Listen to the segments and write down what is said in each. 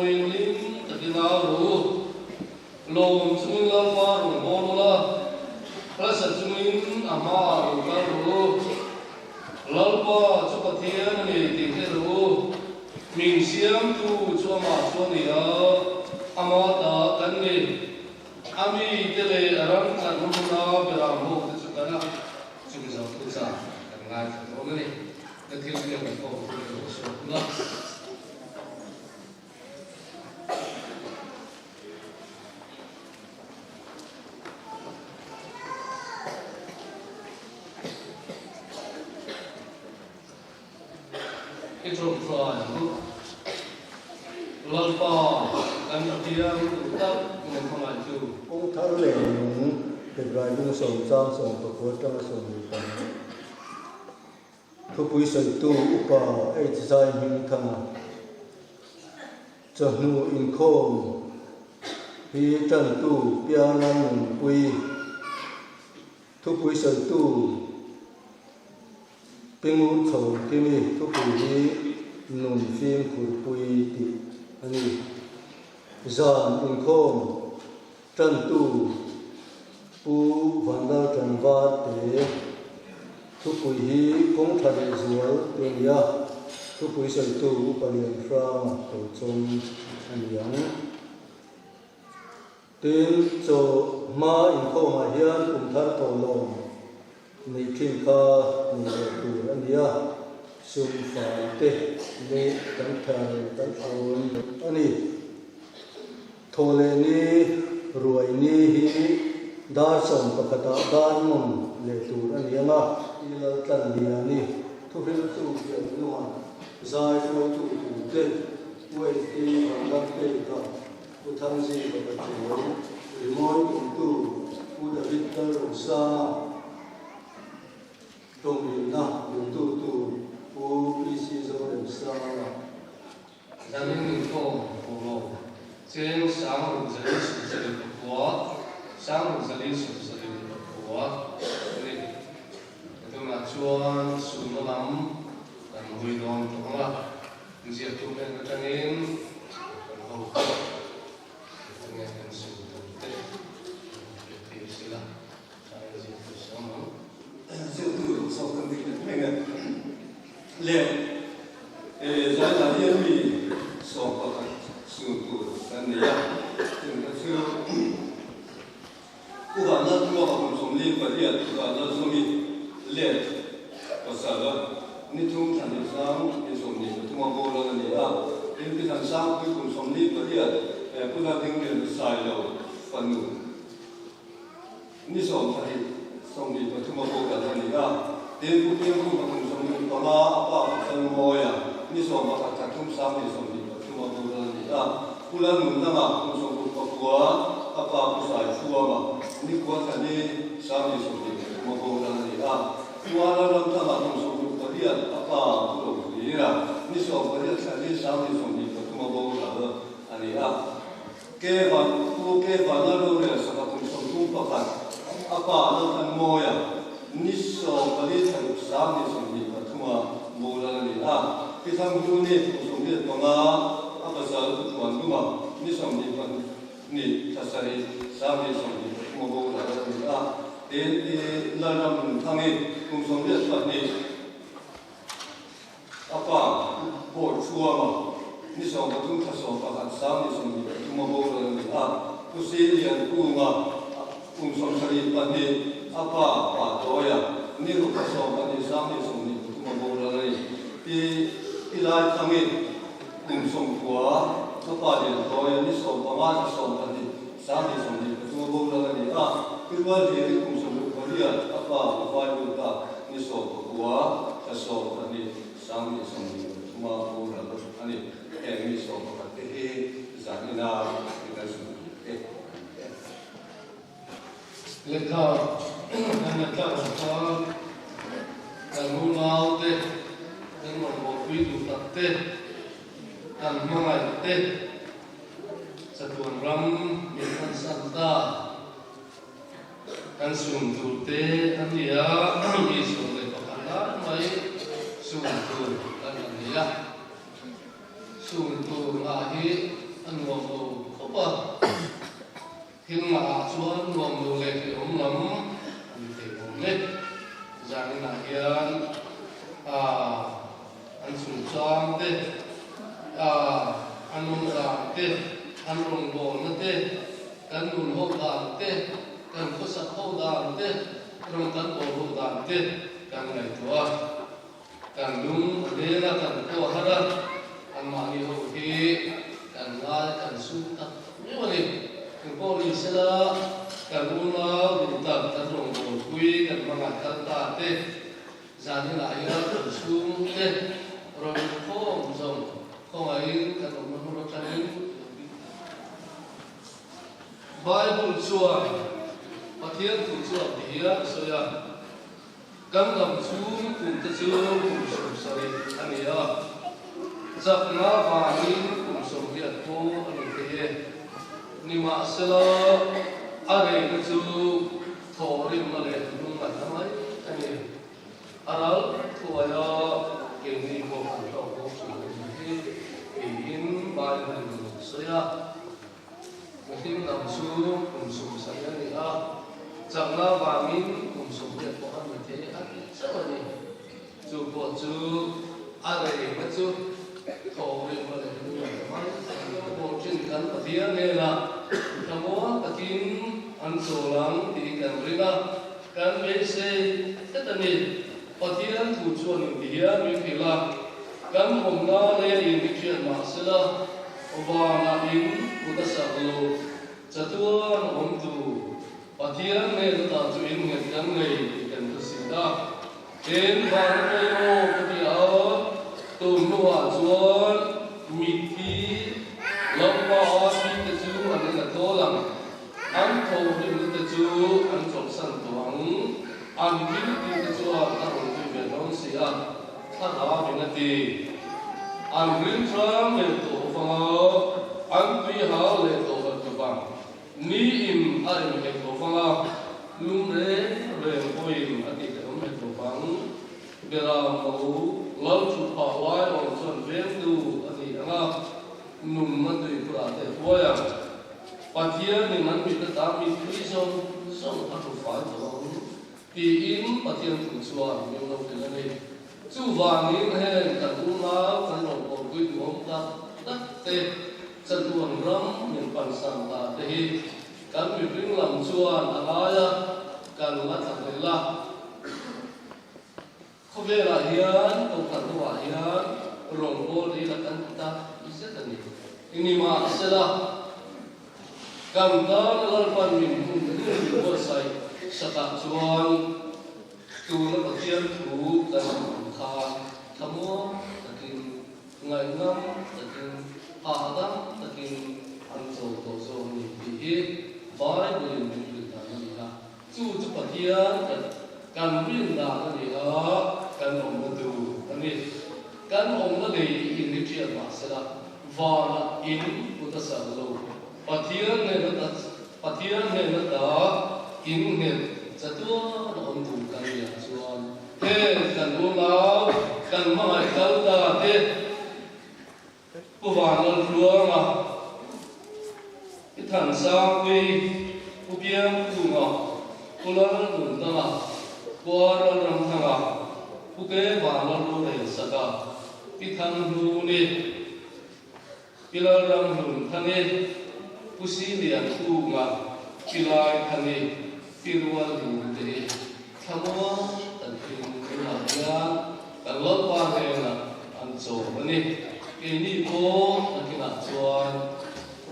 mawiin hlim takin au rawh u. Lawm chungin Lalpa rawn bawl ula, hlasa chungin a hmaah rawn kal rawh u. Lalpa chu Pathian a ni tih hre rawh u. Min siamtu chu amah chu a ni a, ama ta kan ni. A mite leh a ram tlan hmuna beram ho te chu kan a, chumi zo thu chah kan ngaithla dawn a ni. Na thil biak an pawh thu leh lo sawi hun a. I ṭawngṭai ang u. Lalpa, kan Pathian duh tak min hmangaihtu. Kawng thar leh nung Hebrai bung sawm chang 14 atanga 15. Thupui sawitu Upa H Zai Hmingthanga chawhnu inkhawm hi tantu Piala Nunpui Thupui sawitu Pingur chho kimi thupui hi nun fimkhurpui tih a ni. Zan inkhawm tantu Pu Vanlal Ṭanvar te thupui hi kawng ṭha leh zual te a ni a, thupui sawitu Upa Lian Hranga Tochawm a ni ang. Tin, chaw hma inkhawmah hian kum thar thawhlawm neih ṭhin kha nei leh tur a ni a, sum fai te leh kan thar kan thlawn a ni. Thawhleh ni, ruai ni hi dar 11ah dar nawn leh tur a ni ang a. I Laltlan Liani thuhriltu pian hnua zai hruaitu turte UHT Vanlalpeka Pu Thangzi Fapa Ṭiau, Rimawi Kumtu Pu David Lalrosanga, Tawngrinna Nuntu tur Pu PC Zoremsanga. Zanin inkhawm pawh cheng 64,000, 64,000 a ni. Tunah chuan sumna lam kan hawi dawn tawh ang a. Ziaktu hnen atangin kan ho pawh enge kan sim tur te kan hriat tir sila thain ziaktu siam ang. Ziaktu erawh chauh kan dik leh reng e. Le zaiah hian mi 11 sun tur kan nei a, chungte chu Pu Vanlal Tluanga kum 48, Pu Vanlal Zawmi let pasal a ni thum thla hnih sang ni 23 a boral a ni a, tin Pi Thansangpui kum 48, Pu Lalhminglian Sailo fanu ni sawm thla hnih 23 a boral a ni a, tin Pu Piangkhuma kum 65 a pa Pu Chalmawia ni 11 thla thum sang ni 23 a boral a ni a, Pu Lalnunlanga kum 69, A pa Pu Saithuama nikua thla ni Sangni 23 a boral a ni a, Kuala Ramthanga kum 68 a pa Pu Rohlira ni 18 thla ni Sangni 23 a boral a ni a, Kevan Pu Kevana rorel saka kum 31 a pa Lalthanmawia ni 14 thla ruk Sangni 23 a boral a ni a, Pi Thanghluni kum 85 a pasal Pu Thuanduma ni 22. Ni thla sarih 2023 a boral a ni a, tin i Lalram Nunthang i kum 22 a pa Paul Thuama ni 13 thla 11 2023 a boral a ni a, Pu Si Lian Kunga kum 72 a pa Pa Tawia ni ruk thla 12 2023 a boral a ni. Pi Ilaithang i Kum 90 ka pa lian tawi a ni 15 thla 12 2023 a boral a ni a, Pi Rualhlir i kum 68 a pa a vai lut a ni 19 thla 12 2023 a boral a ni. Heng mi 11 te hi zan ina mi kan sum tur te an ni e. Lehkha kan ngaihthlak ang khan kan unau te, kan rawngbawlpui duh tak te, kan hmangaih te chatuan ram min hmansan ta kan sum tur te an ni a, mi 11 lai mai sum tur kan la nei a, sum tur ngah hi. a nuam lo khawp a, thil ngahah chuan nuam lo leh hrehawm lam a ni thei awm e. Zaninah hian an chungchang te, an awmdan te, an rawngbawlna te, kan nun ho dan te, kan khawsak ho dan te, rawng kan bawl ho dan te kan ngaihtuah a. Kan lung a leng a, kan pawh a har a, anmahni ho hi kan ngai kan sum tak miau a ni. Engpawh ni sela, kan unau duh tak, kan rawngbawlpui, kan hmangaih kal ta te, zaninah hian kan chhungte rawn inkhawm zawng khawngaihin kan awmna hmun atangin lo bik ta. Bible chuan Pathian thu chuan ti hian a sawi a. Kan lam chhung kum te chu kum 70 a ni a, chakna vangin kum 80 pawh a ni thei e. Nimahsela, a reina chu thawhrimna leh lungngaihna mai a ni. A ral thuai a, keini pawh kan hlauh bawk thin a nih hi, tiin Bible-in a lo sawi a. Mihring lam chu kum 70 a ni a, chakna vangin kum 80 pawh a ni thei a ti chauh a ni. Chu pawh chu a reina chu thawhrim a leh hnuai mai a ni. Pawh thin kan Pathian hnenah thlamuang takin an chawl ang tih kan ring a, kan beisei tlat a ni. Pathian thu chuan inti hian min hrilh a, kan awmna leh in hi thian mah sela, Vanah in kut a sak lo, chatuan awm tu Pathian hnena ta chu in nghet kan nei tih kan hre si a. Eng van awi aw ka ti a, tun hnuah chuan mitthi Lalpa a thite chu an en a thawl ang, an thawhrimna te chu an chawlhsan tawh ang, an thil tihte chuan a rawn zui ve dawn si a. Thlarau in a ti. An rilṭam leh tawh vang a, an tui hau leh tawh hlat lo vang. Ni in a eng hek lo vang a, lum reng reng pawhin a ti hlehawm hek lo vang. Beram no lal ṭhut phah lai awm chuan vengtu a ni ang a, nunna tuikhurah te a hruai ang. Pathianin an mit ata mittui zawng zawng a hmu fai tawh ang. Tiin Pathian thu chuan min lo hrilh a ni. Chuvangin heng kan unau kan rawn pawlpui duhawm tak tak te, chatuan ram min pansan ta te hi kan mihring lam chuan a ngai a, kan la thla hlel a. Khawvelah hian Kohhran hovah hian rawngbâwl ril a kan ti ta zet a ni. Nimahsela, kan tân Lalpan min hmun hun min buatsaih sakah chuan tuna Pathian thu kan hmu ang khan thlamuang takin, ngaihnam takin, hahdam takin an chawl tawh zawk a ni tih hi Bible-in min hrilh dan a ni a. Chu chu Pathian kan kan rin dan a ni a, kan awmna tur a ni. Kan awmna lei in hi ṭhiat mah sela, vanah in kut a sal lo. Pathian hnena ta Pathian hnena ta in nghet chatuan a awm tur kan nih ah chuan heng kan unau kan hmangaih kal ta te Pu Vanlaltluanga, Pi Thansangpui, Pu Biangkunga, Pu Lalnundanga, Pu Aralramthanga, Pu Ke Vanlalrurelsaka, Pi Thanghluni, Pi Lalramhlunthani, Pu Siliankunga, Pi Laithani, Pi Rualhlun te hi thlamuang takin tunah hian kan Lalpa hnenah an chawm a ni. Keini pawh nakinah chuan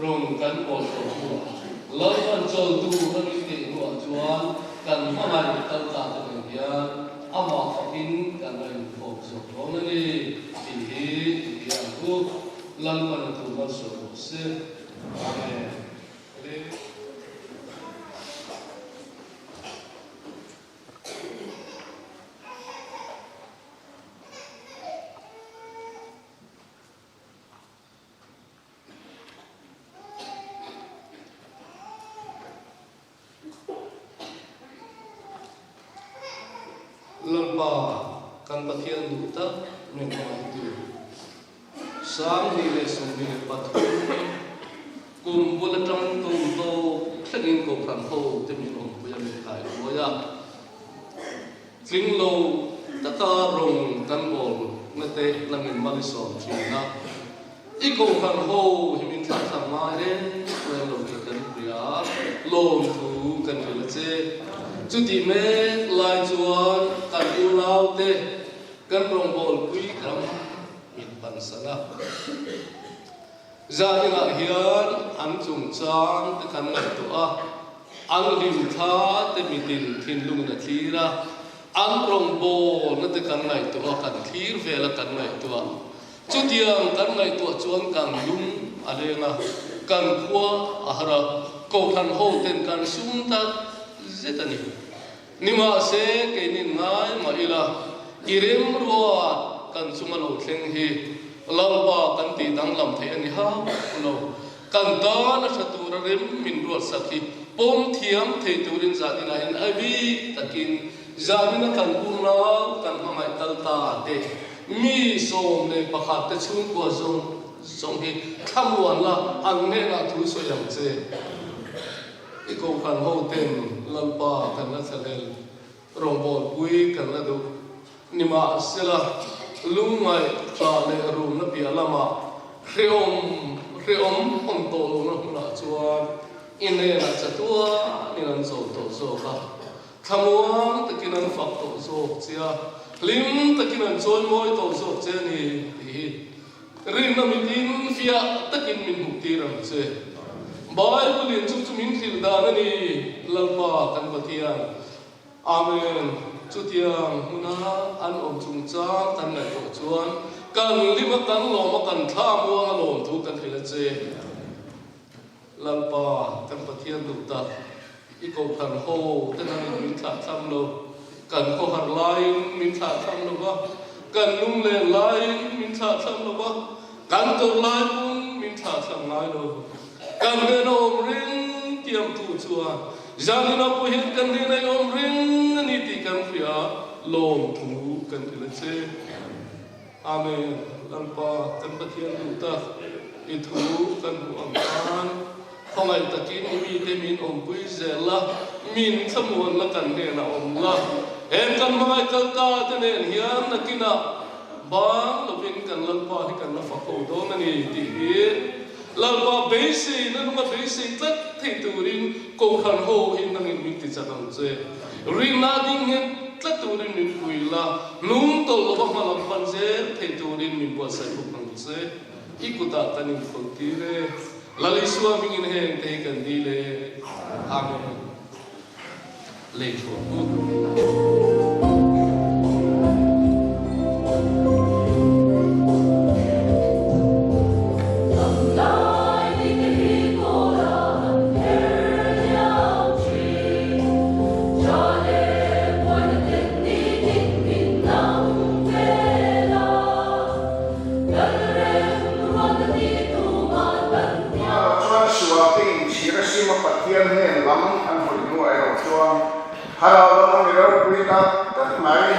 rawng kan bawl tawh hnuah, Lalpan chawltu a min tih hnuah chuan kan hmangaih kal ta te nen hian amah fakin kan la inkhawm zawk dawn a ni tih hi i bia ang u. Lalpan a thu malsawm rawh se. Amen. Lalpa kan Pathian duh tak min hmangaihtu 2023. thlengin Kohhran ho te min awmpui a min kaihruai a. Tling lo taka rawng kan bawl na te langin mal i sawm thin a. I Kohhran ho hi min thlahthlam ngai reng reng lo tih kan hria, lawmthu kan hrilh a che. Chutih mek lai chuan kan unaute kan rawngbawlpui ram min pansan a. Zaninah hian an chungchang te kan ngaihtuah a, an hlimthla te mitin thinlungin a thlir a, an rawngbawlna te kan ngaihtuah a, kan thlir vel a kan ngaihtuah. Chutiang kan ngaihtuah chuan kan lung a leng a, kan khua a har a, Kohhran ho ten kan sum tak zet a ni. Nimahse, keinin ngai mah ila, i remruat kan chunga lo thleng hi Lalpa kan tih danglam theih a ni hauh lo. Kan tan a tha tura rem min ruatsak hi pawm thiam thei turin zaninah in a bik takin zanina kan unau kan hmangaih kal ta te, mi 11 te chhungkua zawng zawng hi thlamuan la an hnenah thu sawi ang che. I Kohhran ho ten Lalpa kan la thlalel, rawngbawlpui kan la duh. Nimahsela, lungngaih tah leh rumna piah lamah hrehawm hrehawm awm tawh lohna hmunah chuan i hnenah chatuanin an chawl tawh zawk a, thlamuang takin an fak tawh zawk che a, hlim takin an chawimawi tawh zawk che a ni tih hi Rinna mitin fiah takin min hmuh tir ang che. Bible in chu chu min hrilh dan a ni, Lalpa kan Pathian. Amen. Chutiang hmuna an awm chungchang kan ngaihtuah chuan kan lim a, kan lawm a, kan thla muang a lawm thu kan hrilh a che. Lalpa kan Pathian duh tak, i Kohhran ho te nangin min thlah thlam lo, kan khawhar laiin min thlah thlam lo va, kan lunglen laiin min thlah thlam lo va, kan tawrh lai pawn min thlah thlam ngai lo. Kan hnena awm reng tiamtu chuan zanin a pawh hian kan hnena i awm reng a ni tih kan hria, lawmthu kan ti la che. Amen. Lalpa kan Pathian duh tak, i thu kan hmuh ang khan khawngaih takin i mite min awmpui zel la, min thlamuan la kan hnenah awm la. Heng kan hmangaih kal ta te nen hian nakinah bang lovin kan Lalpa hi kan la fak ho dawn a ni tih hi Lalpa beisei na nunga beisei tlat thei turin Kohhran ho hi nangin min ti chak ang che. Rinna ding nghet tlat turin min pui la, hnung tawlh lova hma lam pan zel thei turin min buatsaih bawk ang che. I kutah kan inkhawlh tir e. Lal Isua hmingin heng te hi kan dil e. Amen. Lei thuam u. Chuan sualte inchhir a sima Pathian hnen lam an hawi hnuah erawh chuan thlarau lama mi ropui tak tak mai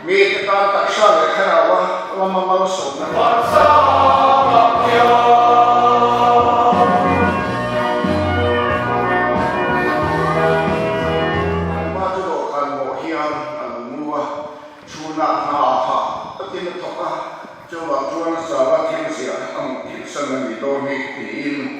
mite tan taksa leh thlaraua lama malsawmna Lalpa chu dawhkan mawh hian a lo mu a, chhunah hna hah takin a thawk a, chuvang chuan Sava thil ziah a mut thilhsan a nih dawn hi tiin.